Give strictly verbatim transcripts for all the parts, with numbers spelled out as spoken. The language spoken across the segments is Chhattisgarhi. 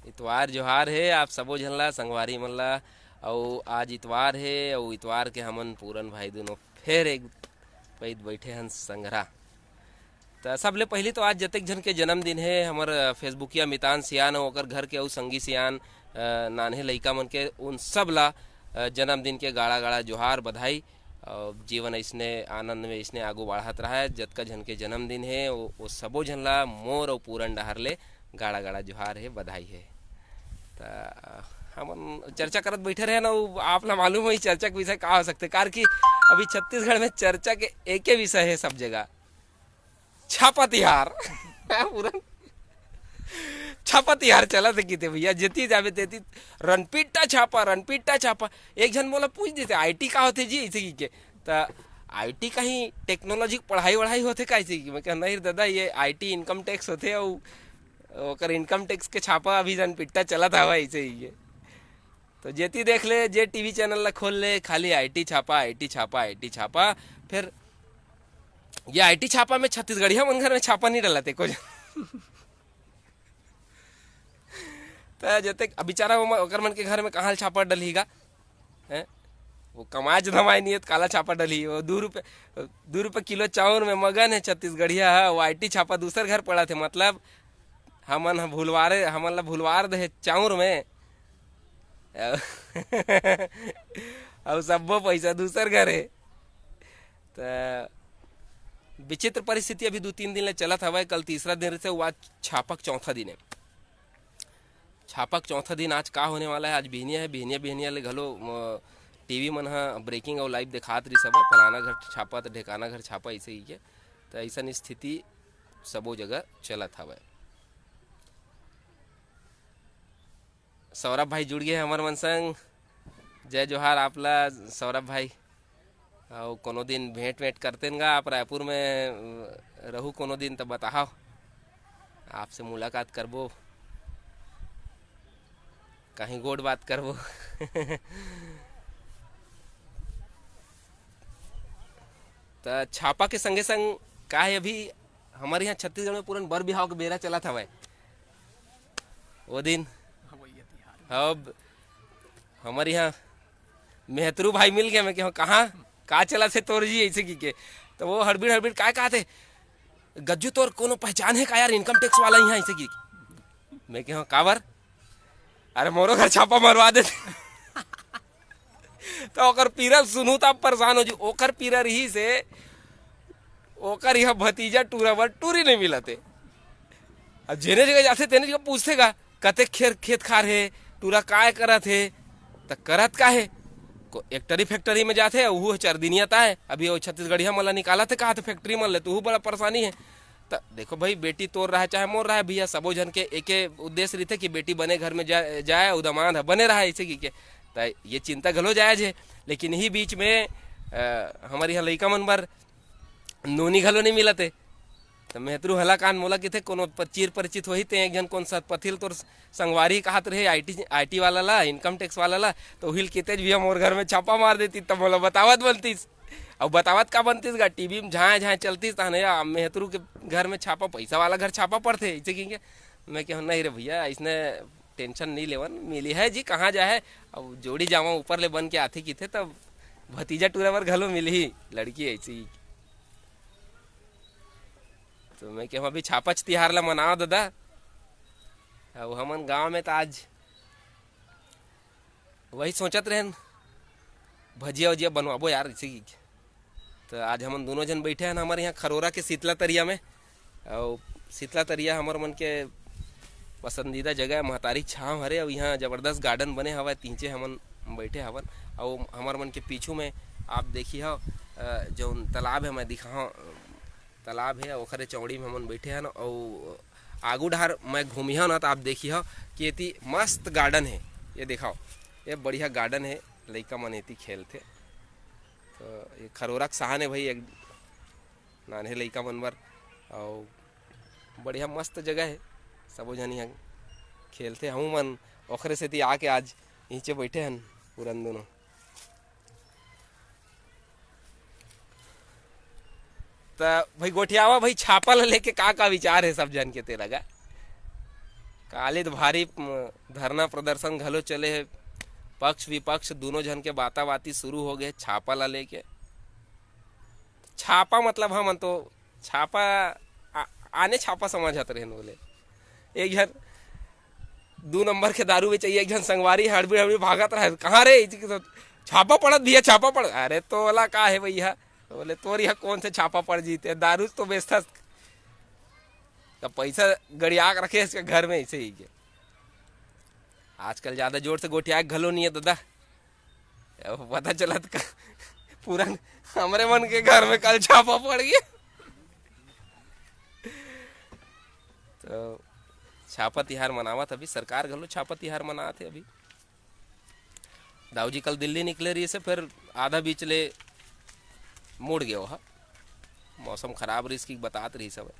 इतवार जोहार हे आप सबो झन ला, संगवारी मन ला। अउ आज इतवार हे, अउ इतवार के हमन पूरन भाई दुनों फेर एक पइत बइठे हन संघरा। त सबले पहिली तो आज जतेक झन के जन्मदिन हे, हमर Facebookiya मितान सियान अउ ओकर घर के अउ संगी सियान, अ, नान्हे लइका मन के, उन सब ला, अ, जन्मदिन के गाड़ा गाड़ा जोहार, बधाई। अउ जीवन अइसने आनंद में अइसने आगू बढ़त रहय। जतका झन के जन्मदिन हे, ओ, ओ सबो झन ला मोर अउ पूरन डहार ले गाड़ा गाड़ा जोहार हे, बधाई हे। त हमन चर्चा करत बइठे रहेन, अउ आप ला मालूम होही चर्चा के विषय का हो सकथे, काबर कि अभी छत्तीसगढ़ में चर्चा के एके विषय हे सब जगह, छापा तिहार। पूरा छापा तिहार चलत हे किते भैया, जेती जाबे तेती रनपिट्टा छापा, रनपिट्टा छापा। एक झन मोला पूछ देथे, "आईटी का होथे जी?" अइसे कहिके। त आईटी कहीं टेक्नोलॉजी के पढ़ाई वढ़ाई होथे का, अइसे कहिके। मैं कहा, "नहीं रे दादा, ये आईटी इनकम टैक्स होथे, अउ ओकर इनकम टैक्स के छापा अभी रनपिट्टा चलत हवय," अइसे कहिके। तो जेती देख ले, जे टीवी चैनल ला खोल ले, खाली आईटी छापा, आईटी छापा, आईटी छापा। फिर ये आईटी छापा में छत्तीसगढ़िया मन घर में छापा नहीं डलत हे कुछ। त जते अब बेचारा वो म-, ओकर मन के घर में कहाँ ले छापा डलही गा, हैं? वो कमाए च धमाए नहीं हे, त काला छापा डलही? वो दू रुपये, दू रुपये किलो चाउर में मगन हे छत्तीसगढ़िया ह, वो आईटी छापा दूसर घर पड़त हे, मतलब हमन ह भुलवारे, हमन ला भुलवार दे हे चाउर में। अउ सब्बो पैसा दूसर घर हे। त विचित्र परिस्थिति अभी दू तीन दिन ले चलत हवय। कल तीसरा दिन रहिथे, वो आज छापक चौथा दिन हे। छापक चौथा दिन आज का होने वाला है, आज बिहनिया है, बिहनिया बिहनिया ले घलो, अ, टीवी मन ह ब्रेकिंग अउ लाइव दिखात रहिस हवय, फलाना घर छापा त ढेकाना घर छापा, अइसे ही के। त अइसन स्थिति सबो जगह चलत हवय। सौरभ भाई जुड़ गए हमर मन संग। जय जोहार आप ला सौरभ भाई। अउ कोनो दिन भेंट वेंट करतेन गा, आप रायपुर में, अ, रहू कोनो दिन त बताहव, आपसे मुलाकात करबो, कहीं गोठ बात करबो। त छापा के संगे संग का हे, अभी हमर इहाँ छत्तीसगढ़ में पूरन बर बिहाव के बेरा चलत हवय। वो दिन अब हमर इहाँ मेहतरू भाई मिल गए, मैं कहा, "कहाँ, का चलत हे तोर जी?" अइसे कहिके। त वो हड़बीड़ हड़बीड़ काय कहत हे, "गज्जू, तोर कोनो पहचान हे का यार, इनकम टैक्स वाला इहाँ?" अइसे कहिके। मैं कहा, "काबर?" "अरे, मोरो घर छापा मरवा देते।" त ओकर पीरा सुनहू त आप परेशान हो जी, ओकर पीरा रहिस हे, ओकर इहाँ भतीजा टूरा बर टूरी नहीं मिलत हे। अब जेने जगह जाथे तेने जगह पूछथे गा, "कतेक खेत, खेत खार हे, टूरा काय करत हे?" त करत का हे, को-, एक्टरी फैक्टरी में जाथे, उहू ह चरदिनिया ताय, अभी वो छत्तीसगढ़िया मन ला निकालत हे, कहाथे फैक्टरी मन ले, त उहू बड़ा परेशानी हे। त देखो भाई, बेटी तोर रहे चाहे मोर रहे भैया, सबो झन के एके उद्देश्य रहिथे कि बेटी बने घर में जा-, जाए, अउ दमाद ह बने रहे, अइसे कहिके। त ये चिंता घलो जायज हे, लेकिन इही बीच में, अ, हमर इहाँ लइका मन बर नोनी घलो नहीं मिलत हे। त मेहतरू हला कान मोला किथे, कोनो प-, चीर परिचित होही ते एक झन कोन सतपथिल तोर संगवारी कहत रहे, आईटी, आईटी वाला ला, इनकम टैक्स वाला ला, त उहिल कितेच भैया मोर घर में छापा मार देती, त मोला बतावत बनतीस। अउ बतावत का बनतीस गा, टीवी में झांय झांय चलतीस, तहन या मेहतरू के घर में छापा, पैसा वाला घर छापा पड़थे, अइसे कहिके। मैं कहूँ, "नहीं रे भैया, अइसने टेंशन नहीं लेवन, मिली है जी, कहाँ जाए है?" अब जोड़ी जावा ऊपर ले बन के आथे किथे, तब भतीजा टूरा बर घलो मिलही लड़की अइसे ही। तो मैं कहूँ, "अभी छापच तिहार ला मनाओ ददा।" अब हमन गांव में त आज वही सोचत रहेन, भजिया उजिया बनवाबो यार, इसे की। त आज हमन दोनों झन बइठे हन हमर इहाँ खरोरा के शीतला तरिया में। अउ शीतला तरिया हमर मन के पसंदीदा जगह हे, महतारी छांव हरे, अउ इहाँ जबरदस्त गार्डन बने हवय, तिहचे हमन बइठे हवन। अउ हमर मन के पीछू में आप देखिहव, अ, जउन तालाब हे, मैं दिखाहूँ, तालाब हे, ओखरे चौड़ी में हमन बइठे हन। अउ आगू डहर मैं घूमिहा न, त आप देखिहव कि एती मस्त गार्डन हे। ये देखाव, ये बढ़िया गार्डन हे, लइका मन एती खेलथे। त ये खरोरा के सहाने भाई, एक नान्हे लइका मन बर, अउ बढ़िया मस्त जगह हे, सबो झन इहाँ खेलथे। हमू मन ओखरे सेती आके आज इहिंचे बइठे हन, पुरन दुनों। त भाई गोठियावा भाई, छापा ल लेके का, का विचार हे सब झन के तेला गा? काली तो भारी, म, धरना प्रदर्शन घलो चले हे। पक्ष विपक्ष दोनों झन के बाता बाती शुरू हो गए छापा ला लेके। छापा मतलब हमन तो छापा आ, आने छापा समझत रहेन बोले। एक झन दू नंबर के दारू बेचइया, एक झन संगवारी हड़बड़ी हड़बड़ी भागत रहे, "कहाँ रे?" "छापा पड़त भैया, छापा पड़त।" "अरे तोला का हे भैया?" बोले, "तोर यहाँ कौन से छापा पड़ जीते, दारू तो बेचथस।" तब पैसा गड़िया के रखे इसके घर में ऐसे ही के। आजकल ज्यादा जोर से गोठिया के घलो नहीं है दादा। अब पता चलत का पूरा हमरे मन के घर में कल छापा पड़ गया। तो छापा तिहार मनावत अभी, सरकार घलो छापा तिहार मनात हे अभी। दाऊ जी कल दिल्ली निकले रहिस हे, फिर आधा बीच ले मुड़ गयो हा। मौसम खराब रहिस कि बतात रहिस हवय।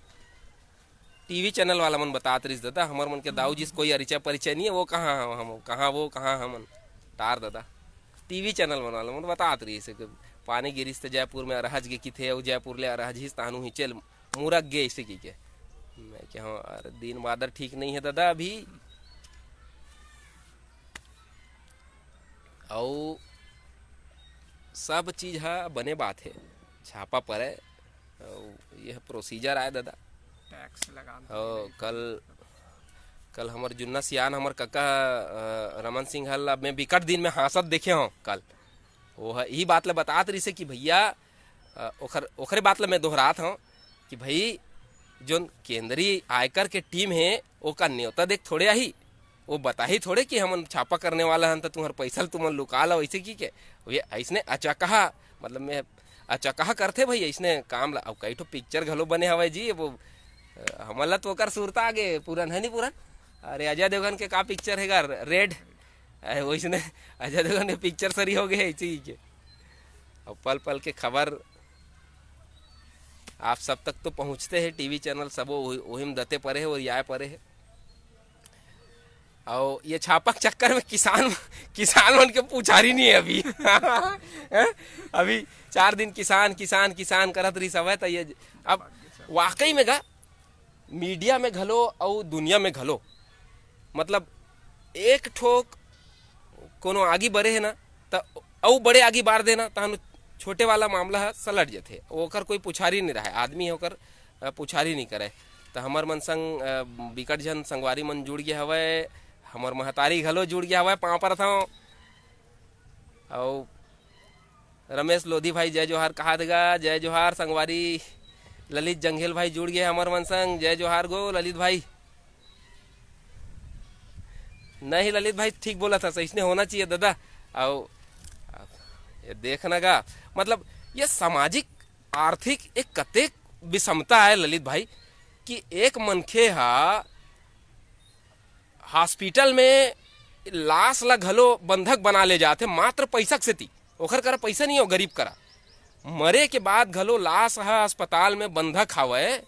टीवी चैनल वाला मन बतात रहिस, "दादा, हमर मन के दाऊ जी से कोई अरिचा परिचय नहीं है, वो कहाँ हम, हम कहाँ वो, कहाँ हमन?" तार दादा, टीवी चैनल मन वाला मन बतात रहिस हे कि पानी गिरिस त जयपुर में अरहज गे किथे, अउ जयपुर ले अरहज हिस, तहानू ही चल मुरक गे, ऐसे की के। मैं कहा, "अरे, दिन बादर ठीक नहीं है दादा अभी।" अउ सब चीज ह बने बात हे, छापा परे, अउ यह प्रोसीजर आय दादा। टैक्स लगा हो, कल, कल हमर जुन्ना सियान, हमर कका, अ, रमन सिंह हल, अब मैं बिकट दिन में हाँसत देखे हूँ कल। वो ह, यही बात ल बतात रहिसे कि भैया, अ, ओखर, ओखरे बात ल मैं दोहरात हूँ कि भाई, जोन केंद्रीय आयकर के टीम हे, ओका न्योता देख थोड़े आही, वो बताही थोड़े कि हमन छापा करने वाला हन, त तुम्हर पैसा ल तुमन लुका ला, वैसे की के। वे ऐसने अचकहा, मतलब मैं अचकहा करथे भाई ऐसने काम ला। अब कई ठो पिक्चर घलो बने हवय जी, वो, अ, हमन ला तो ओकर सुरता आगे, पूरन है नी पूरन? अरे अजय देवगन के का पिक्चर हे गा, रेड? अरे वैसने अजय देवगन के पिक्चर सरी हो गए ऐसे ही के। अब पल पल के खबर आप सब तक तो पहुँचते हे, टीवी चैनल सबो वही, वही में दते परे हे और याय परे हे। अउ ये छापा के चक्कर में किसान, किसान मन के पुछारी नहीं है अभी। हैं? अभी चार दिन किसान, किसान, किसान करत रहिस हवय, त ये अब वाकई में गा, मीडिया में घलो अउ दुनिया में घलो, मतलब, एक ठो कोनो आगी बरे हे ना, त अउ बड़े आगी बार देना, तहन छोटे वाला मामला ह सलट जथे, ओकर कोई पुछारी नहीं रहे, आदमी ओकर, अ, पुछारी नहीं करे। त हमर मन संग, अ, बिकट झन संगवारी मन जुड़ गए हवय, हमर महतारी घलो जुड़ गए हवय, पाँव परत हवं। अउ रमेश लोधी भाई, जय जोहार कहा देगा, जय जोहार संगवारी। ललित जंघेल भाई जुड़ गए हमर मन संग, जय जोहार गो ललित भाई। नहीं ललित भाई, ठीक बोला था, सही इसने होना चाहिए दादा। अउ ये देखना गा, मतलब, ये सामाजिक आर्थिक एक कतेक विषमता है ललित भाई, कि एक मनखे हा हॉस्पिटल में लाश ला घलो बंधक बना ले जाथे मात्र पैसा के सेती। ओखर करा पैसा नहीं हो, गरीब करा। मरे के बाद घलो लाश ह अस्पताल में बंधक हवय,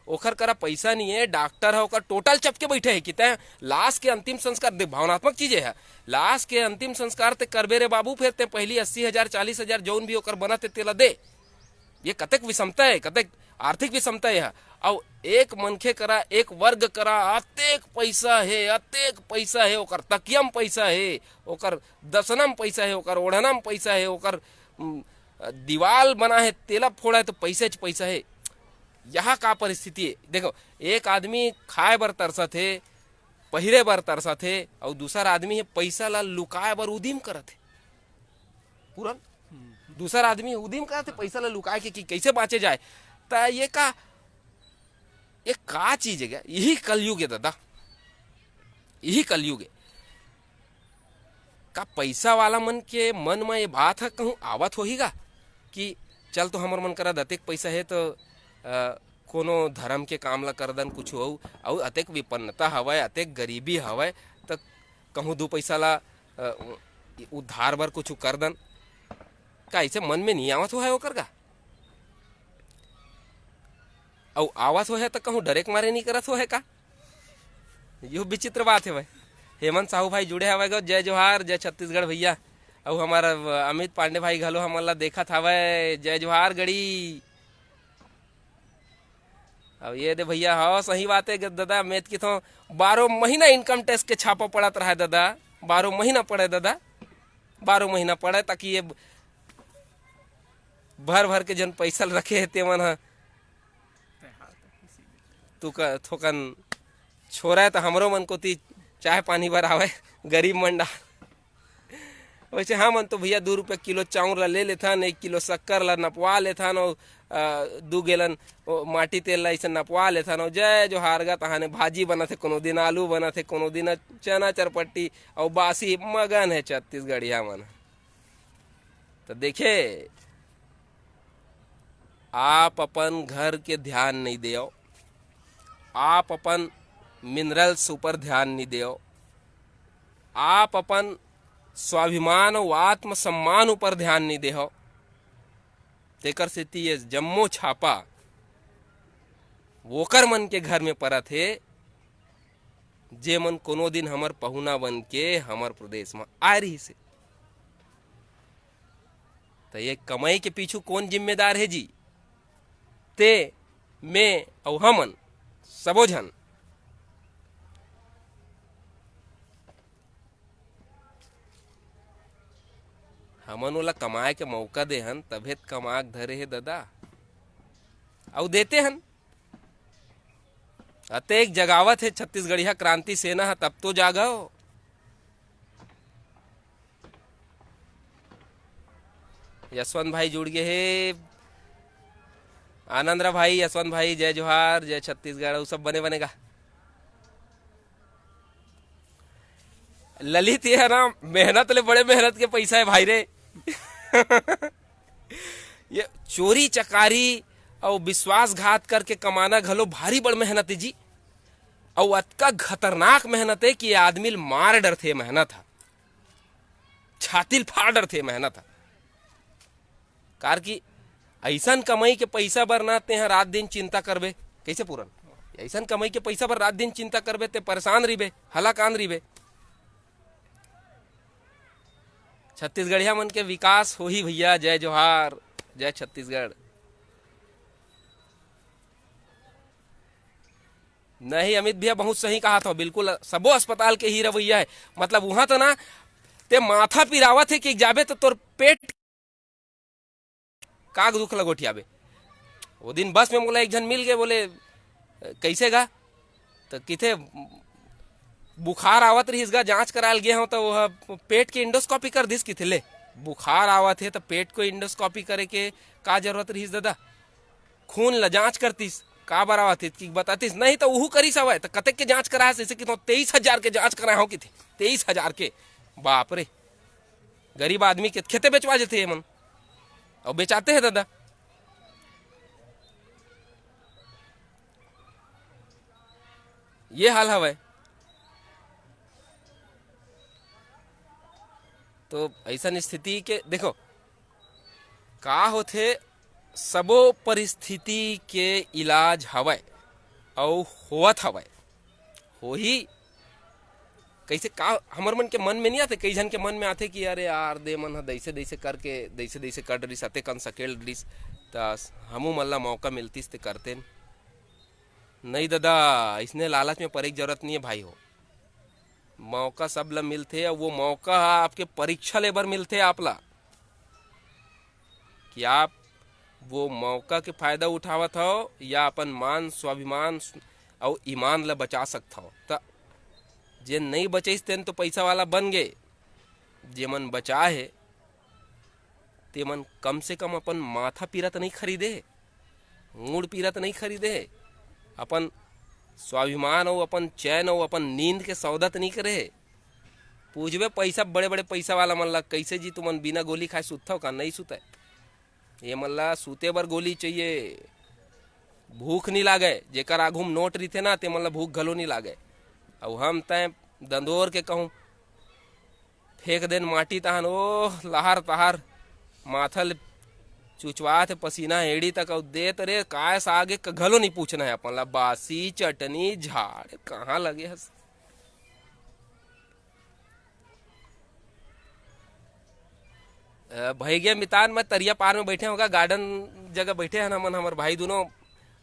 ओखर करा पैसा नहीं है, डॉक्टर ह ओकर टोटल चपके बैठे है कि तैं लाश के अंतिम संस्कार दे, भावनात्मक चीजें है, लाश के अंतिम संस्कार ते करबे रे बाबू, फिर ते पहली अस्सी हजार, चालीस हजार जौन भी ओकर बनत है तेला दे। ये कतेक विषमता है, कतेक आर्थिक विषमता है। अउ एक मनखे करा, एक वर्ग करा अतेक पैसा है, अतेक पैसा है, ओकर तकियम पैसा है, ओकर दसनम पैसा है, ओकर ओढ़नम पैसा है, ओकर, उम, दीवाल बना है, तेला फोड़ा है तो पैसे च पैसा है। यहाँ का परिस्थिति है? देखो, एक आदमी खाए बर तरसत है, पहिरे बर तरसत है, अउ दूसर आदमी है पैसा ला लुकाए बर उदिम करत है। पूरन दूसर आदमी उदिम करत है पैसा ला लुकाए के कि कैसे बाँचे जाए। त ये का, ये का चीज है क्या? यही कलयुग है दादा, यही कलयुग है। का पैसा वाला मन के मन में ये बात ह कहूँ आवत होही गा कि चल तो हमर मन करा अतेक पैसा है तो, अ, कोनो धर्म के काम ला कर दन, कुछ हो, अउ अतेक विपन्नता हवय, अतेक गरीबी हवय, त कहूँ दू पैसा ला, अ, उद्धार बर कुछ कर दन। का ऐसे मन में नहीं आवत होहय ओकर का? अउ आवत होहय त कहूँ डरे के मारे नहीं करत होहय का? यो विचित्र बात है भाई। हेमंत साहू भाई जुड़े हवय गो, जय जोहार, जय छत्तीसगढ़ भैया। अउ हमार अमित पांडे भाई घलो हमन ला देखत हवय, जय जोहार गड़ी। अब ये दे भैया, हाँ, सही बात है ददा, मैं तो कहता हूँ, बारह महीना इनकम टैक्स के छापा पड़त रहा है ददा, बारह महीना पड़े ददा, बारह महीना पड़े, ताकि ये भर भर के जन पैसा ल रखे हे तेमन ह। तू का थोकन छोरा है तो हमरो मन कोती चाय पानी बर आवे, गरीब मन डार। वैसे हमन तो भैया दू रुपया किलो चाउर ला ले लेथन, एक किलो शक्कर ला नपवा लेथन, और, आ, दू गैलन ओ, माटी तेल ला अइसे नपवा लेथन, और जय जोहार गा तहाने भाजी बनत हे, कोनो दिन आलू बनत हे, कोनो दिन चना चरपट्टी, और बासी मगन है छत्तीसगढ़िया मन। तो देखे, आप अपन घर के ध्यान नहीं देव, आप अपन मिनरल्स ऊपर ध्यान नहीं देव, आप अपन स्वाभिमान अउ आत्मसम्मान ऊपर ध्यान नहीं देहव, तेकर सेती ये जम्मो छापा वोकर मन के घर में परत हे, जे मन कोनो दिन हमर पहुना बन के हमर प्रदेश में आए रहिस हे। त ये कमाई के पीछू कोन जिम्मेदार हे जी? ते, मैं अउ हमन सबो झन। हमन ओला कमाए के मौका दे हन, तभे त कमा के धरे हे ददा, अउ देते हन। अतेक जगावत हे छत्तीसगढ़िया क्रांति सेना ह, तब तो जागव। यशवंत भाई जुड़ गए हे। आनंद रा भाई, यशवंत भाई, जय जोहार, जय छत्तीसगढ़, अउ सब बने बने गा। ललित, ये है ना, मेहनत ले बड़े मेहनत के पैसा है भाई रे। ये चोरी चकारी अउ विश्वासघात करके कमाना घलो भारी बड़ मेहनत है जी। अउ अतका खतरनाक मेहनत है कि ये आदमी ल मार डरथे मेहनत ह, छाती ल फाड़ डरथे मेहनत ह। कार कि अइसन कमाई के पैसा बर ना तेहा रात दिन चिंता करबे। कैसे पूरन? अइसन कमाई के पैसा बर रात दिन चिंता करबे, ते परेशान रहिबे, हलाकान रहिबे। छत्तीसगढ़िया मन के विकास होही भैया। जय जोहार, जय छत्तीसगढ़। नहीं अमित भैया, बहुत सही कहा था, बिल्कुल सबो अस्पताल के ही रवैया है। मतलब वहां तो ना, ते माथा पिरावत है कि जाबे तो तोर पेट का दुख ल गोठियाबे। वो दिन बस में मोला एक झन मिल गए, बोले, "कैसे गा?" तो किथे बुखार आवत रहिस गा, जांच करायल गे हूँ तो वो पेट के इंडोस्कोपी कर दिस। किथे ले बुखार आवत है तो पेट को इंडोस्कोपी करे के का जरूरत रहिस दादा? खून ल जांच करतिस, का बर आवत है कि बतातिस, नहीं तो उहू करिस हवय। तो कतेक के जांच कराए हस? जैसे कि तो तेईस हजार के जांच कराए हो किथे, तेईस हजार के। बाप रे, गरीब आदमी के खेते बेचवा जथे एमन, अउ बेचाते हैं दादा। ये हाल हवय। तो ऐसन स्थिति के देखो, का होथे, सबो परिस्थिति के इलाज हवय अउ होवत हवय, होही। कैसे का हमर मन के मन में नहीं आते, कई झन के मन में आते कि अरे यार, दे मन ह दैसे दैसे करके, दैसे दैसे कर डरिस, अते कन सकेल डरिस, त हमू मन ला मौका मिलतिस ते करतेन। नहीं दादा, इसने लालच में परे के जरूरत नहीं है भाई हो। मौका सब ला मिलथे, अउ वो मौका ह आपके परीक्षा लेबर मिलथे आप ला, कि आप वो मौका के फायदा उठावत हो या अपन मान, स्वाभिमान अउ ईमान ला बचा सकत हो। त जे नहीं बचइस तेन तो पैसा वाला बन गए, जे मन बचा है ते मन कम से कम अपन माथा पीरा त नहीं खरीदे, मूड़ पीरा त नहीं खरीदे, अपन स्वाभिमान अउ अपन चैन अउ अपन नींद के सौदा त नहीं करे। पूछबे पैसा, बड़े बड़े पैसा वाला मन ला, "कैसे जी तुमन बिना गोली खाए सुतथव का?" नहीं सुतय। ये मन ला सूते बर गोली चाहिए, भूख नहीं लागे। जेकर आघू में नोट रहिथे ना, ते मन ला भूख घलो नहीं लागे। अउ हम तय दंदोर के कहूँ, फेंक देन माटी तहन, ओह, लहर तहर, माथा ले चुचवात हे पसीना एड़ी तक, अउ देत रे, काय सागे क-, घलो नहीं पूछना है अपन ला, बासी चटनी झाड़ कहाँ लगे हस। अ, भैया मितान, मैं तरिया पार में बैठे होगा, गार्डन जगह बैठे हैं हमन, हमर भाई दोनों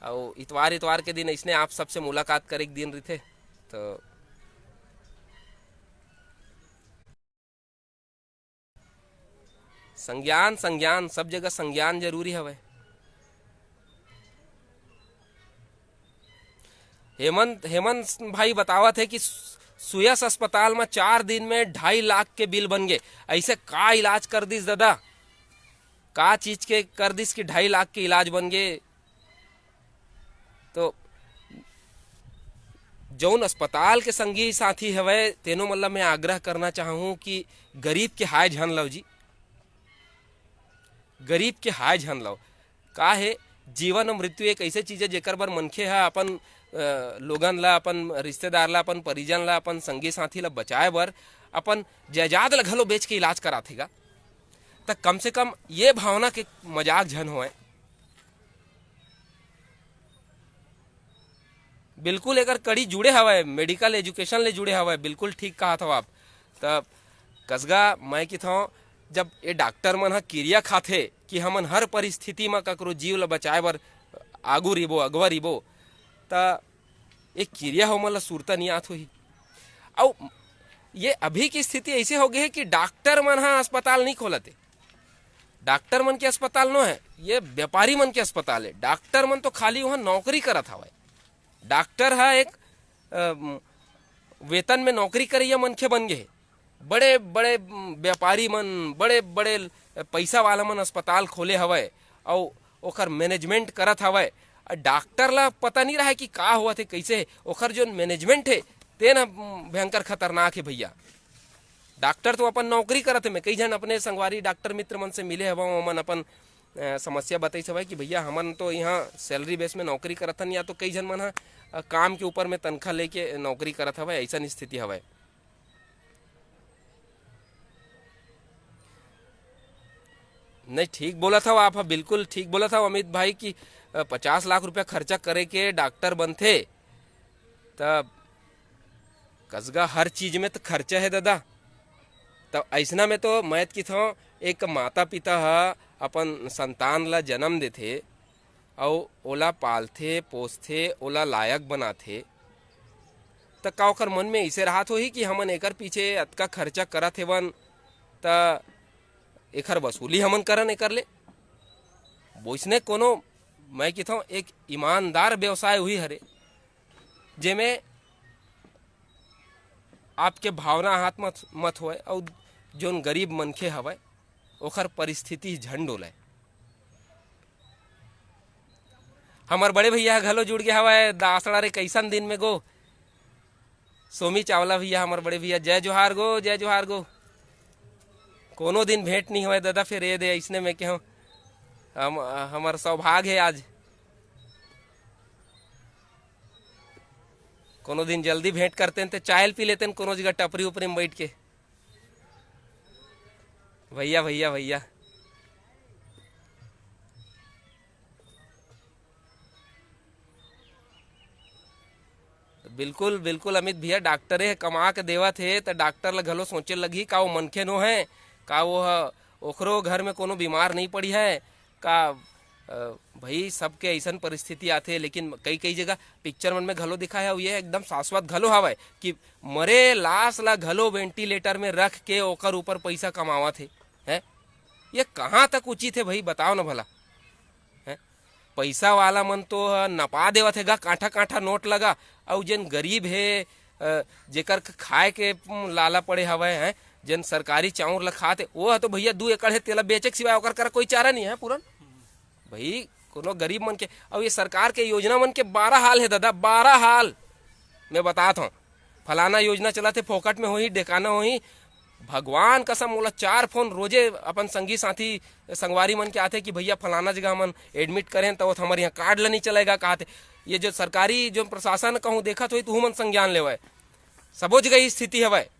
अउ इतवार, इतवार के दिन अइसने आप सबसे मुलाकात करे के दिन रहिथे। तो संज्ञान, संज्ञान, सब जगह संज्ञान जरूरी हवय। हेमंत, हेमंत भाई बतावत हे कि सु-, सुयस अस्पताल म चार दिन में ढाई लाख के बिल बन गे। अइसे का इलाज कर दिस ददा? का चीज के कर दिस कि ढाई लाख के इलाज बन गे? तो जौन अस्पताल के संगी साथी हवय, तेनो मन ल मैं आग्रह करना चाहूँ कि गरीब के हाय झन लव जी, गरीब के हाय झन लव। का हे, जीवन अउ मृत्यु एक अइसे चीज हे, जेकर बर मनखे ह अपन, अ, लोगन ला, अपन रिश्तेदार ला, अपन परिजन ला, अपन संगी साथी ला बचाए बर अपन जायदाद ला घलो बेच के इलाज कराथे गा। त कम से कम ये भावना के मजाक झन होवय। बिल्कुल एकर कड़ी जुड़े हवय, medical education ले जुड़े हवय, बिल्कुल ठीक कहत हव आप। त कसगा मैं किथौं, जब ये डॉक्टर मन ह किरिया खाथे कि हमन हर परिस्थिति म ककरो जीव ल बचाए बर आगू रिबो, अगवा रिबो, त ये किरिया ह ओमन ल सुरता नइ आत होही। अउ ये अभी की स्थिति अइसे हो गे हे कि डॉक्टर मन ह अस्पताल नइ खोलत हे। डॉक्टर मन के अस्पताल नो हे, ये व्यापारी मन के अस्पताल हे। डॉक्टर मन तो खाली उहाँ नौकरी करत हवय। डॉक्टर ह एक, अ, वेतन में नौकरी करइया मनखे बन गे हे। बड़े-बड़े व्यापारी मन, बड़े-बड़े पइसा वाला मन अस्पताल खोले हवय अउ ओकर management करत हवय। अ, डॉक्टर ला पता नइ रहय कि का होवत हे, कइसे हे। ओकर जोन management हे, तेन ह भयंकर खतरनाक हे भइया। डॉक्टर तो अपन नौकरी करत हे। मैं कई झन अपने संगवारी डॉक्टर मित्र मन से मिले हवं, ओमन अपन, अ, समस्या बतइस हवय कि भइया, हमन तो इहाँ salary base में नौकरी करत हन, या तो कई झन मन ह, अ, काम के ऊपर में तनखा लेके नौकरी करत हवय, अइसन स्थिति हवय। नहीं, ठीक बोलत हव आप ह, बिल्कुल ठीक बोलत हव अमित भाई कि, अ, पचास लाख रुपया खर्चा करे के डॉक्टर बनथे, त कसगा हर चीज में त खर्चा हे ददा। त अइसना में तो मैं त किथौं, एक माता पिता ह अपन संतान ला जन्म देथे, अउ ओला पालथे, पोसथे, ओला लायक बनाथे, त का ओकर मन में अइसे राहत होही कि हमन एकर पीछे अतका खर्चा करत हेवन, त एखर वसूली हमन करन एकर ले? वइसने कोनो, मैं किथौं, एक ईमानदार व्यवसाय उही हरे, जेमे आपके भावना हाथ मत, मत होवय, अउ जोन गरीब मनखे हवय, ओखर परिस्थिति झन डोलय। हमर बड़े भइया ह घलो जुड़ गे हवय, दासड़ा रे, कइसन दिन में गो? सोमी चावला भइया, हमर बड़े भइया, जय जोहार गो, जय जोहार गो। कोनो दिन भेंट नइ होवय ददा, फेर ए दे, अइसने में केहेंव, हम, हमर सौभाग्य हे आज। कोनो दिन जल्दी भेंट करतेन, ते चाय पी लेतेन कोनो जगह टपरी उपरी में बइठ के। भइया, भइया, भइया। बिल्कुल, बिल्कुल अमित भइया, डॉक्टरे ह कमा के देवत हे, त डॉक्टर ल घलो सोचे लगही, का वो मनखे नो हे, का वो ह, ओखरो घर में कोनो बीमार नइ पड़ी हे, का, अ, भई, सबके अइसन परिस्थिति आथे, लेकिन कई-कई जगह पिक्चर मन में घलो दिखाए हे, अउ ये एकदम शाश्वत घलो हवय कि मरे लाश ला घलो ventilator में रख के ओकर ऊपर पइसा कमावत हे, हैं? ये कहाँ तक उचित हे भई, बताओ ना भला, हैं? पइसा वाला मन तो ह नपा देवत हे गा, कांठा-कांठा नोट लगा, अउ जेन गरीब हे, अ, जेकर ख-, खाए के, उम, लाला पड़े हवय, हैं, जेन सरकारी चाउर ल खात हे, वो ह तो भइया दू एकड़ हे, तेला बेचे के सिवाय ओकर करा कोई चारा नइ हे पूरन। भई, कोनो गरीब मन के, अउ ये सरकार के योजना मन के बारह हाल हे ददा, बारह हाल। मैं बतात हौं, फलाना योजना चलत हे, फोकट में होही, डेकाना होही। भगवान कसम, मोला चार फोन रोजे अपन संगी साथी, संगवारी मन के आथे कि भइया, फलाना जगह हमन admit करेन, त वो हमर इहाँ कार्ड ल नइ चलाय गा, कहत हे। ये जो सरकारी, जो प्रशासन कहूँ देखत होही, त उहू मन संज्ञान लेवय। सबो जगह ये स्थिति हवय,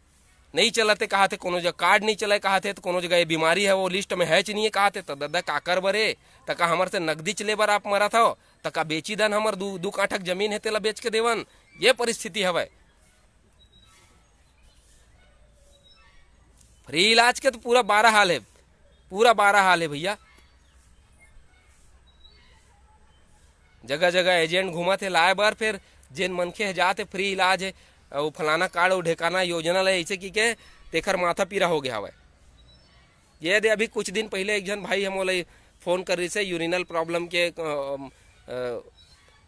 नइ चलत हे कहत हे, कोनो जगह कार्ड नइ चलय कहत हे, त कोनो जगह ये बीमारी हे, वो list में हेच नइ हे कहत हे, त ददा का करबे रे? त का हमर से नगदीच ले बर आप मरत हव? त का बेची दन, हमर दू, दू काठक जमीन हे, तेला बेच के देवन? ये परिस्थिति हवय। Free इलाज के तो पूरा बारह हाल हे, पूरा बारह हाल हे भइया। जगह जगह एजेंट घूमत हे लाए बर, फिर जेन मनखे ह जात हे फ्री इलाज हे, अउ फलाना कार्ड अउ ढेकाना योजना ले अइसे कि के तेखर माथा पीरा हो गया हवय। ये दे अभी कुछ दिन पहले एक झन भाई हमोला फोन कर रहिस हे, यूरिनल प्रॉब्लम के, अ, अ,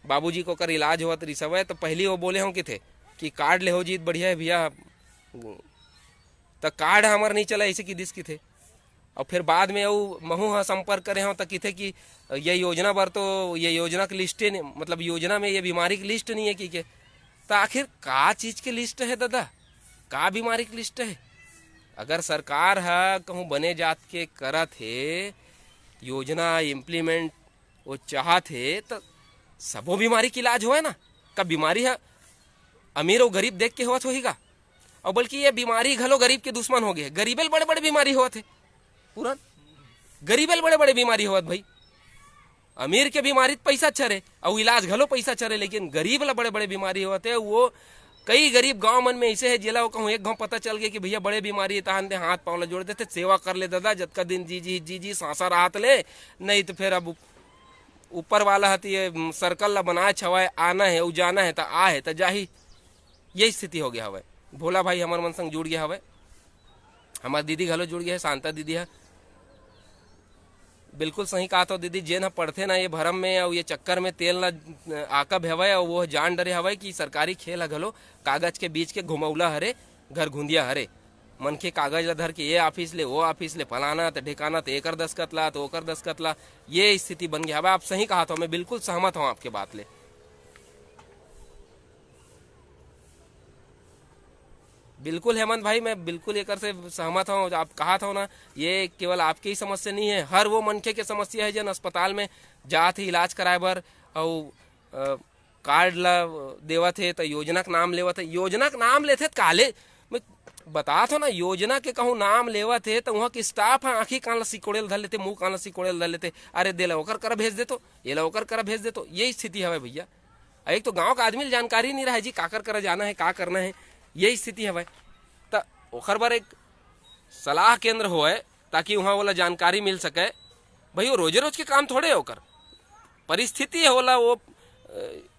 बाबूजी के ओकर इलाज होवत रहिस हवय, तो पहली वो बोले हों किथे कि कार्ड ले हो जीत बढ़िया हे भैया, त कार्ड हमर नहीं चला, ऐसे कि दिस किथे। और फिर बाद में वो महू ह संपर्क करे हों त किथे कि ये योजना बर तो, ये योजना के लिस्ट नहीं, मतलब योजना में ये बीमारी की लिस्ट नहीं है कि के। त आखिर का चीज के लिस्ट है दादा, का बीमारी की लिस्ट है? अगर सरकार ह कहूँ बने जात के करत हे योजना इम्प्लीमेंट, वो चाहत हे त सबो बीमारी के इलाज होए ना। का बीमारी ह अमीर अउ गरीब देख के होवत होही का? और बल्कि ये बीमारी घलो गरीब के दुश्मन हो गए, गरीबे ल बड़े बड़े बीमारी होवत हे। पूरन गरीबे ल बड़े बड़े बीमारी होवत भाई। अमीर के बीमारी त पैसा चरे, अउ इलाज घलो पैसा चरे, लेकिन गरीब ला बड़े बड़े बीमारी होवत हे। वो कई गरीब गांव मन में ऐसे है, जेला वो कहूँ एक गांव पता चल गया कि भैया बड़े बीमारी है, तहान दे हाथ पाँव ला जोड़ देथे, सेवा कर ले दादा, जतका दिन जी जी जी जी सांसा राहत ले, नहीं तो फिर अब ऊपर वाला हती ये सर्कल ला बनाए छवाए, आना है, उ जाना है, त आ है, त जाही। ये स्थिति हो गया हवय। भोला भाई हमर मन संग जुड़ गया हवय, हमार दीदी घलो जुड़ गया है, शांता दीदी है। बिल्कुल सही कहा तो दीदी, जेन ह पढ़थे ना ये भरम में और ये चक्कर में तेल ना आकब हवय, और वो जान डरे हवय कि सरकारी खेल ह घलो कागज के बीच के घुमौला हरे, घर घुंदिया हरे। मनखे कागज ला धर के ये ऑफिस ले, वो ऑफिस ले, फलाना त ढिकाना त एकर दस्खत ला, त ओकर दस्खत ला, ये स्थिति बन गया हवय। आप सही कहा तो, मैं बिल्कुल सहमत हूँ आपके बात ले। बिल्कुल हेमंत भाई, मैं बिल्कुल एकर से सहमत हूँ। आप कहा था ना, ये केवल आपके ही समस्या नहीं है, हर वो मनखे के समस्या है, जन अस्पताल में जात ही इलाज कराए बर, अउ, अ, कार्ड ला देवत हे, त योजना के नाम लेवत हे, योजना के नाम लेथे त काले, मैं बतात हो ना, योजना के कहूँ नाम लेवत हे, त वहाँ के स्टाफ ह आँखी कान ला सिकोड़े ल धर लेथे, मुँह कान ला सिकोड़े ल धर लेथे, "अरे, दे ला ओकर करा भेज देतो, ये ला ओकर करा भेज देतो।" ये स्थिति हवे भैया। एक तो गांव का आदमी ल जानकारी नहीं रहे जी, काकर करा जाना है, का करना है, ये स्थिति हवे। त ओखर बर एक सलाह केंद्र होए, ताकि वहाँ ओला जानकारी मिल सके। भाई, वो रोजे रोज के काम थोड़े है ओकर, परिस्थिति होला वो, अ,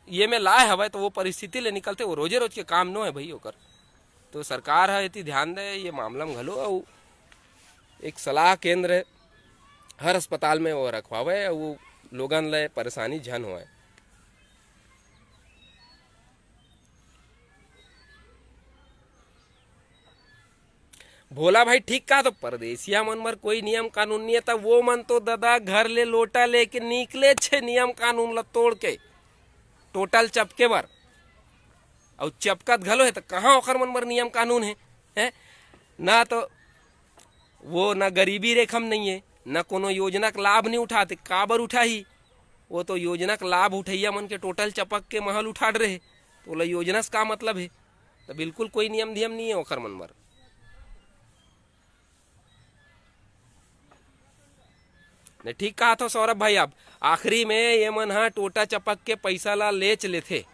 ये में लाए हवय, तो वो परिस्थिति ले निकलथे, वो रोजे रोज के काम नो है भाई ओकर। तो सरकार ह एती ध्यान दे ये मामला में घलो, अउ एक सलाह केंद्र हर अस्पताल में वो रखवावे, अउ वो लोगन ले परेशानी झन होए। भोला भाई ठीक कहा, तो परदेसिया मन बर कोई नियम कानून नहीं है, त वो मन तो ददा घर ले लोटा लेके निकले छे नियम कानून ला तोड़ के, टोटल चपके बर। अउ चपकत घलो है, त कहाँ ओखर मन बर नियम कानून है, हैं? ना तो वो ना गरीबी रेखा में नहीं है, ना कोनो योजना के लाभ नहीं उठाते, काबर उठाही? वो तो योजना के लाभ उठैया मन के टोटल चपक के महल उठाड़ रहे, तो ओला योजना से का मतलब है? तो बिल्कुल कोई नियम धियम नहीं है ओखर मन बर। नहीं, ठीक कहा था सौरभ भाई, आप आखिरी में ये मन हा टोटा चपक के पैसा ला लेच लेथे।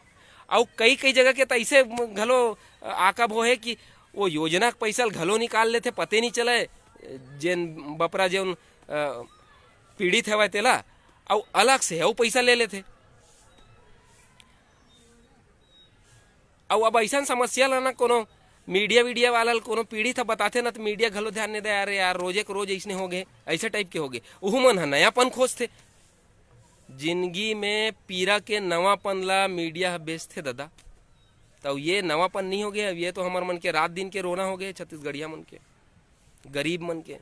अउ कई कई जगह के त ऐसे घलो आकब होहे कि वो योजना के पैसा ल घलो निकाल लेथे, पते नहीं चले। जेन बपरा जेन, अ, पीड़ित हवय तेला, अउ अलग से अउ पैसा ले लेथे। अउ अब ऐसन समस्या ला ना कोनो मीडिया वीडिया वाला ल कोनो पीड़ित ह बताथे ना, त मीडिया घलो ध्यान नहीं दे, "अरे यार, रोजे के रोज ऐसने हो गए, ऐसे टाइप के हो गए।" उहू मन ह नयापन खोजथे। जिंदगी में पीरा के नवापन ला मीडिया ह बेचथे ददा। त ये नवापन नहीं हो गए, अब ये तो हमर मन के रात दिन के रोना हो गए, छत्तीसगढ़िया मन के, गरीब मन के।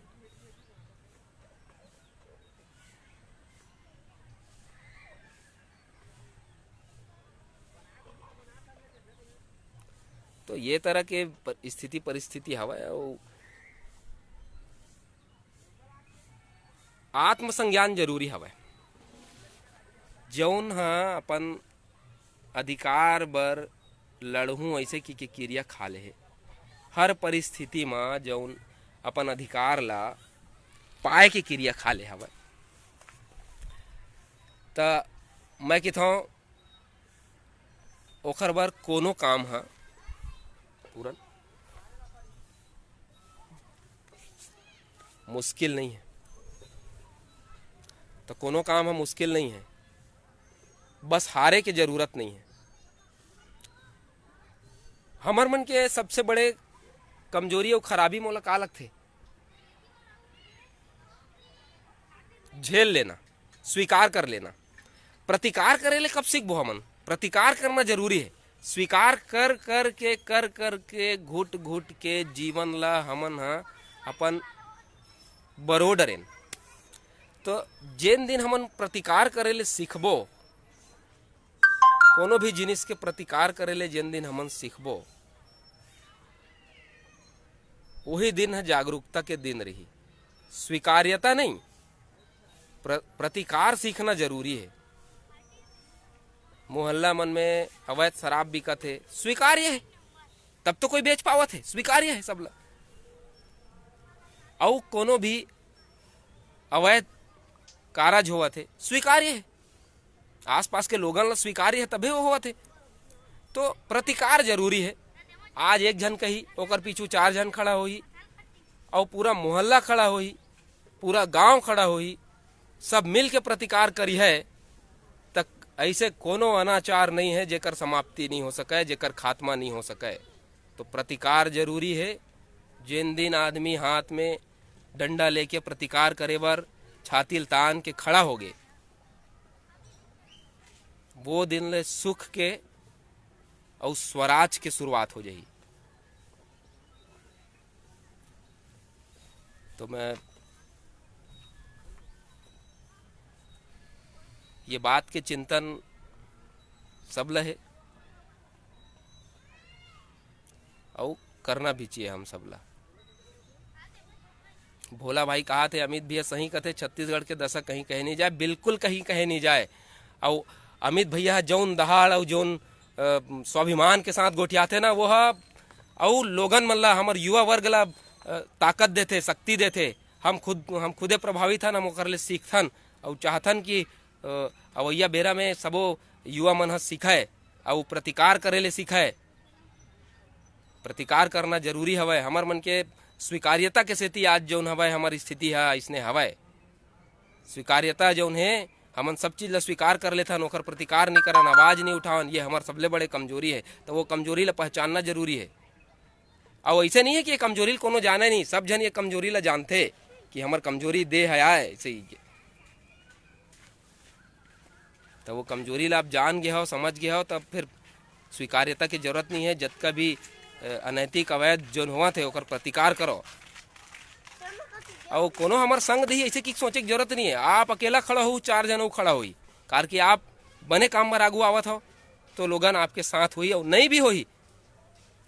तो ये तरह के प-, स्थिति परिस्थिति हवय, अउ आत्मसंज्ञान जरूरी हवय। जौन ह अपन अधिकार बर लड़हूं, ऐसे कि के किरिया खा ले हे। हर परिस्थिति म जौन अपन अधिकार ला पाए के किरिया खा ले हवय, त मैं किथौं, ओखर बर कोनो काम ह पूरन मुश्किल नहीं है। तो कोनो काम ह मुश्किल नहीं है। बस हारे के जरूरत नहीं है। हमर मन के सबसे बड़े कमजोरी अउ खराबी मोला का लगथे? झेल लेना, स्वीकार कर लेना। प्रतिकार करे ले कब सीखबो हमन? प्रतिकार करना जरूरी है। स्वीकार कर कर के, कर कर के, घुट घुट के जीवन ला हमन ह अपन बरो डरेन। तो जेन दिन हमन प्रतिकार करे ले सीखबो, कोनो भी जिनिस के प्रतिकार करे ले जेन दिन हमन सीखबो, वही दिन ह जागरूकता के दिन रही। स्वीकार्यता नहीं, प्र-, प्रतिकार सीखना जरूरी है। मोहल्ला मन में अवैध शराब बिकत हे, स्वीकार्य है, तब तो कोई बेच पावत है, स्वीकार्य है सबला। अउ कोनो भी अवैध कारज होवत हे, स्वीकार्य है, आसपास के लोगन ला स्वीकार्य है, तभे वो होवत हे। तो प्रतिकार जरूरी है। आज एक झन कही, ओकर पीछू चार झन खड़ा होही, अउ पूरा मोहल्ला खड़ा होही, पूरा गांव खड़ा होही, सब मिल के प्रतिकार करी है, तक ऐसे कोनो अनाचार नहीं है जेकर समाप्ति नहीं हो सके, जेकर खात्मा नहीं हो सके। तो प्रतिकार जरूरी है। जेन दिन आदमी हाथ में डंडा लेके प्रतिकार करे बर छाती ल तान के खड़ा होगे, वो दिन ले सुख के अउ स्वराज के शुरुआत हो जाही। तो मैं ये बात के चिंतन सब ल हे, अउ करना भी चाहिए हम सब ला। भोला भाई कहा थे, अमित भैया सही कथे, छत्तीसगढ़ के दशा कहीं कहे नहीं जाए, बिल्कुल कहीं कहे नहीं जाए। अउ अमित भैया ह जौन दहाड़ अउ जौन, अ, स्वाभिमान के साथ गोठियाथे ना, वो ह अउ लोगन मन ला, हमर युवा वर्ग ला, अ, ताकत देथे, शक्ति देथे। हम खुद, हम खुदे प्रभावित हन, हम ओकर ले सीखथन अउ चाहथन कि, अ, अवइया बेरा में सबो युवा मन ह सीखय अउ प्रतिकार करे ले सीखय। प्रतिकार करना जरूरी हवय। हमर मन के स्वीकार्यता के सेती आज जौन हवय, हमर स्थिति ह अइसने हवय। स्वीकार्यता जौन हे, हमन सब चीज ला स्वीकार कर लेथन, ओकर प्रतिकार नइ करन, आवाज नइ उठावन, ये हमर सबले बड़े कमजोरी हे। तो वो कमजोरी ला पहचानना जरूरी हे। अउ ऐसे नहीं है कि ये कमजोरी ला कोनो जाने नहीं, सब झन ये कमजोरी ला जानथे कि हमर कमजोरी दे है आय, ऐसे ही। तो वो कमजोरी ला आप जान गे हो, समझ गे हो, तब फिर स्वीकार्यता के जरूरत नहीं है। जतका भी, अ, अनैतिक, अवैध जोन होवत हे, ओकर प्रतिकार करो। अउ कोनो हमर संग दही ऐसे की सोचे के जरूरत नहीं है। आप अकेला खड़ा हो, चार जन अउ खड़ा होई, कार कि आप बने काम बर आगू आवत हो, तो लोगन आपके साथ होई, अउ नहीं भी होई,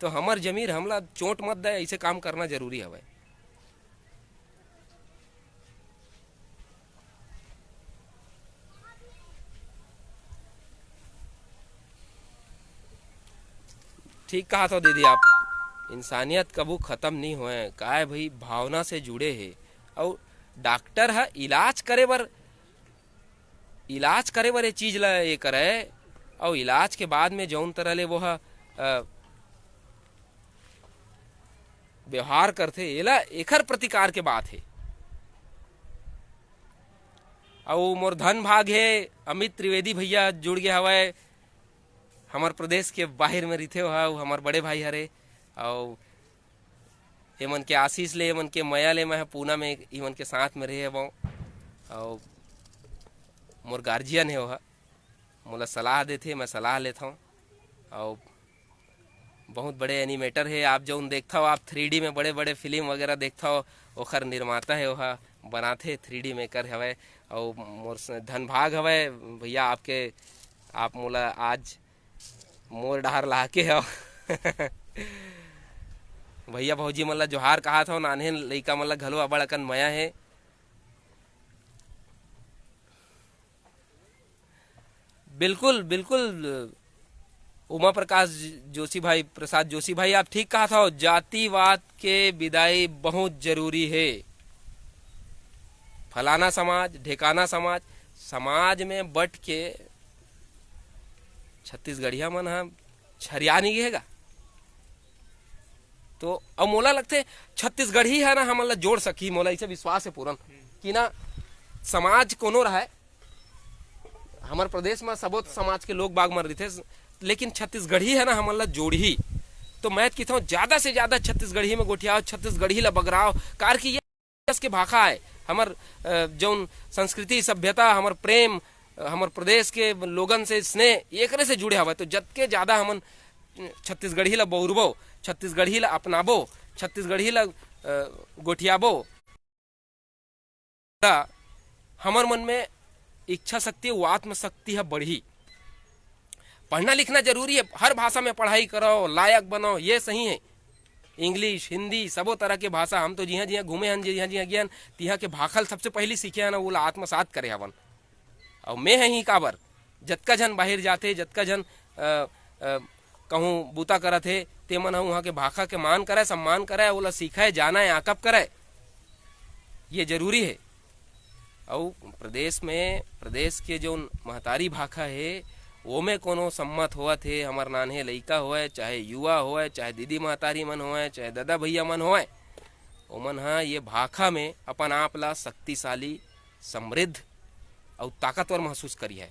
तो हमर जमीर हमला चोट मत दे, ऐसे काम करना जरूरी हवय। ठीक कहा थो दीदी आप, इंसानियत कभू खत्म नहीं होए। काय भाई, भावना से जुड़े हे, अउ डॉक्टर ह इलाज करे बर, इलाज करे बर ये चीज ला ये करे, अउ इलाज के बाद में जौन तरह ले वो ह, अ, व्यवहार करथे, एला, एखर प्रतिकार के बात हे। अउ मोर धन भाग हे, अमित त्रिवेदी भैया जुड़ गे हवय, हमर प्रदेश के बाहिर में रहिथे, ओहा, अउ हमर बड़े भाई हरे, अउ एमन के आशीष ले, एमन के मया ले मैं ह पूना में एमन के साथ में रहे हवं, अउ मोर गार्जियन हे, ओहा मोला सलाह देथे, मैं सलाह लेथंव, अउ बहुत बड़े एनिमेटर हे। आप जौन देखथव, आप थ्री डी में बड़े-बड़े फिल्म वगैरह देखथव, ओखर निर्माता हे, ओहा बनाथे, थ्री डी मेकर हवय। अउ मोर स-, धन भाग हवय भैया आपके, आप मोला आज मोर डहार लाके हव। भैया भौजी मन ला जोहार कहात हव, नान्हे लइका मन ला घलो अबड़ अकन मया हे। बिल्कुल, बिल्कुल, उमा प्रकाश जोशी भाई, प्रसाद जोशी भाई, आप ठीक कहा था, जातिवाद के विदाई बहुत जरूरी है। फलाना समाज, ढेकाना समाज, समाज में बट के छत्तीसगढ़िया मन ह छरिया नहीं गे हे गा। तो अब मोला लगथे छत्तीसगढ़ी है ना, हमन ला जोड़ सकी, मोला इसे विश्वास है पूरन कि ना समाज कोनो रहे, हमर प्रदेश में सबो समाज के लोग बाग मन रहिथे, लेकिन छत्तीसगढ़ी है ना, हमन ला जोड़ही। तो मैं किथों ज्यादा से ज्यादा छत्तीसगढ़ी में गोठियाओ, छत्तीसगढ़ी ला बगराओ, कार कि ये देश के भाखा है। हमर, अ, जौन संस्कृति, सभ्यता, हमर प्रेम, अ, हमर प्रदेश के लोगन से स्नेह, एकरे से जुड़े हवय। तो जतके ज्यादा हमन छत्तीसगढ़ी ला बउरबो, छत्तीसगढ़ी ला अपनाबो, छत्तीसगढ़ी ला, अ, गोठियाबो, त हमर मन में इच्छा शक्ति, वो आत्मशक्ति ह बढ़ही। पढ़ना लिखना जरूरी है, हर भाषा में पढ़ाई करो, लायक बनो, ये सही है। इंग्लिश, हिंदी, सबो तरह के भाषा, हम तो जिहाँ जिहाँ घूमे हन, जिहाँ जिहाँ गए हन, तिहाँ के भाखा ल सबसे पहली सीखे हन, ओला आत्मसात करे हवन। अउ मैं ह ही काबर, जतका झन बाहिर जाथे, जतका झन, अ, अ, कहूँ बूता करत हे, ते मन ह उहाँ के भाखा के मान करय, सम्मान करय, ओला सीखय, जानय, आकब करय, ये जरूरी हे। अउ प्रदेश में, प्रदेश के जौन महतारी भाखा हे, ओमे कोनो सम्मत होवत हे, हमर नान्हे लइका होवय, चाहे युवा होवय, चाहे दीदी महतारी मन होवय, चाहे ददा भैया मन होवय, ओमन ह ये भाखा में अपन आप ला शक्तिशाली, समृद्ध अउ ताकतवर महसूस करिहय।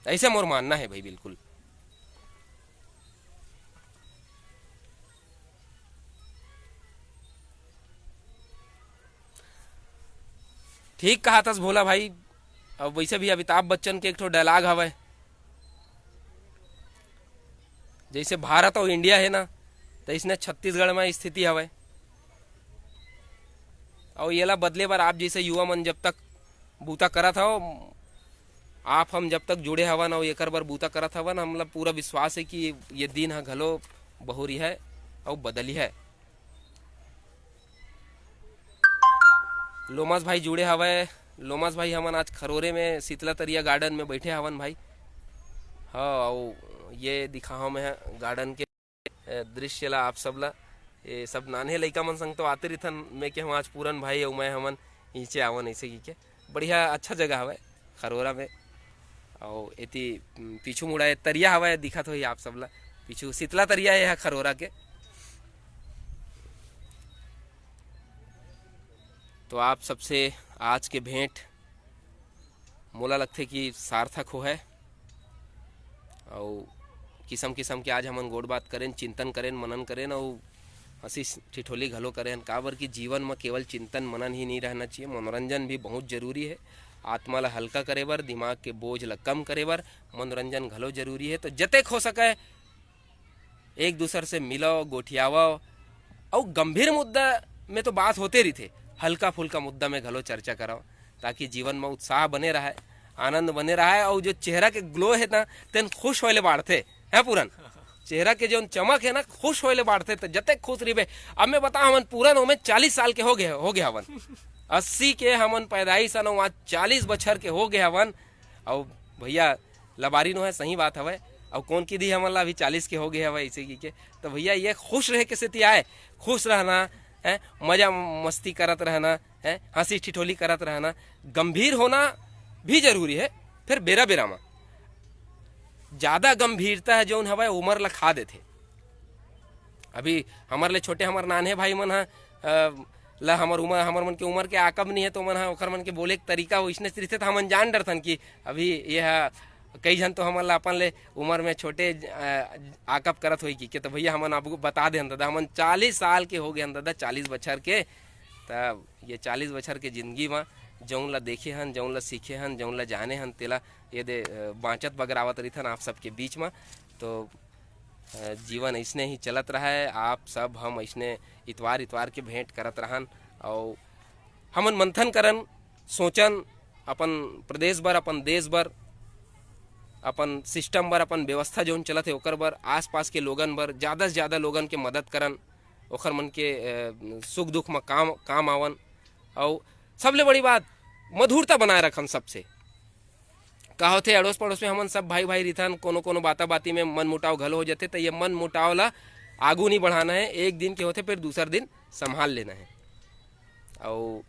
ऐसे मोर मानना है भाई, बिल्कुल। ठीक कहा थस भोला भाई। अब वैसे भी अमिताभ बच्चन के एक ठो डायलॉग हवय, जैसे भारत और इंडिया है ना, तो इसने छत्तीसगढ़ में स्थिति हवय। और येला बदले बर आप जैसे युवा मन जब तक बूता करत हव, आप हम जब तक जुड़े हवन और एकर बर बूता करत हवन, हमला पूरा विश्वास है कि ये दिन ह घलो बहुरी है और बदली है। लोमस भाई जुड़े हवय। लोमस भाई, हमन आज खरोरे में शीतला तरिया गार्डन में बैठे हवन भाई। हाँ, अउ ये दिखाहूँ मैं गार्डन के, अ, दृश्य ला आप सब ला। ये सब नान्हे लइका मन संग तो आते रहिथन, मैं के हम आज पूरन भाई अउ मैं हमन नीचे आवन ऐसे की के। बढ़िया अच्छा जगह हवय खरोरा में। अउ एती, उम, पीछू मुड़ा ए तरिया हवय, दिखत होही आप सब ला। पीछू शीतला तरिया ए ह खरोरा के। तो आप सबसे आज के भेंट मोला लगथे कि सार्थक होहे। अउ किसम किसम के आज हमन गोठ बात करेन, चिंतन करेन, मनन करेन अउ हंसी ठिठोली घलो करेन। काबर कि जीवन म केवल चिंतन मनन ही नहीं रहना चाहिए, मनोरंजन भी बहुत जरूरी है। आत्मा ला हल्का करे बर, दिमाग के बोझ ला कम करे बर मनोरंजन घलो जरूरी है। तो जतेक हो सके एक दूसर से मिलव, गोठियावव, अउ गंभीर मुद्दा में तो बात होते रहिथे, हल्का फुल्का मुद्दा में घलो चर्चा करव, ताकि जीवन में उत्साह बने रहय, आनंद बने रहय, अउ जो चेहरा के ग्लो है ना, तेन खुश होए ले बाढ़थे, है पूरन? चेहरा के जौन चमक है ना, खुश होए ले बाढ़थे। तो जतेक खुश रहिबे, अब मैं बताओ, हमन पूरन ओमे चालीस साल के हो गए, हो गए हवन। अस्सी के हमन पैदाइश हन, आज चालीस बछर के हो गए हवन। अउ भैया, लबारी नो है, सही बात हवय। अउ कौन की दी हमन ला अभी चालीस के हो गए हवय, ऐसे की के। तो भैया, ये खुश रहे के सेती आए, खुश रहना है, मजा मस्ती करत रहना है, हंसी ठिठोली करत रहना। गंभीर होना भी जरूरी है, फिर बेरा बेरा मा। ज्यादा गंभीरता है जौन हवय, उमर ला खा देथे। अभी हमर ले छोटे हमर नान्हे भाई मन ह, अ, ला हमर उमर, हमर मन के उमर के आकब नहीं है, तो मन ह ओखर मन के बोले के तरीका वैसने रहिथे, तो हमन जान डरथन कि अभी ये ह कई झन तो हमन ला अपन ले उमर में छोटे, अ, आकब करत होई कि के। तो भैया, हमन अब बता देहन दादा, हमन चालीस साल के हो गए हन दादा, चालीस बछर के। तब ये चालीस बछर के जिंदगी म जौन ला देखे हन, जौन ला सीखे हन, जौन ला जाने हन, तेला ये दे, अ, बाँचत बगरावत रहिथन आप सबके बीच म। तो अ, जीवन अइसने ही चलत रहय, आप सब हम अइसने इतवार इतवार के भेंट करत रहन, अउ हमन मंथन करन, सोचन, अपन प्रदेश बर, अपन देश बर, अपन सिस्टम बर, अपन व्यवस्था जौन चलत हे ओकर बर, आसपास के लोगन बर, ज्यादा से ज्यादा लोगन के मदद करन, ओखर मन के, अ, सुख दुख म काम, काम आवन, अउ सबले बड़ी बात, मधुरता बनाए रखन सबसे। का होथे, अड़ोस पड़ोस में हमन सब भाई भाई रिथन, कोनो कोनो बाता बाती में मन मुटाव घलो हो जाथे, त ये मन मुटाव ला आगू नहीं बढ़ाना है। एक दिन के होथे, फिर दूसर दिन संभाल लेना है। अउ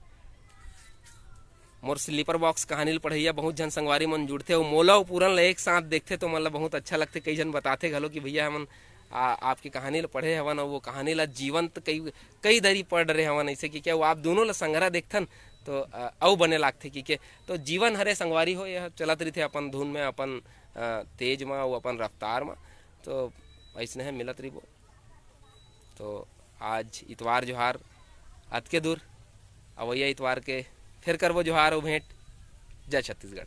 मोर स्लीपर बॉक्स कहानी ल पढ़ैया बहुत झन संगवारी मन जुड़थे, अउ मोला अउ पूरन ला एक साथ देखथे, तो मन ला बहुत अच्छा लगथे। कई झन बताथे घलो कि भैया, हमन आ, आपके कहानी ल पढ़े हवन, अउ वो कहानी ला जीवंत कई, कई दरी पढ़ रहे हवन, ऐसे कि क्या वो आप दोनों ला संघरा देखथन, तो, अ, अउ बने लागथे कि के। तो जीवन हरे संगवारी हो, यह चलत रहिथे अपन धुन में, अपन, अ, तेज में, अउ अपन रफ्तार में। तो ऐसने है, मिलत रहिबो। तो आज इतवार जोहार, अतके दूर, अवैया इतवार के फिर करबो जोहार अउ भेंट। जय छत्तीसगढ़।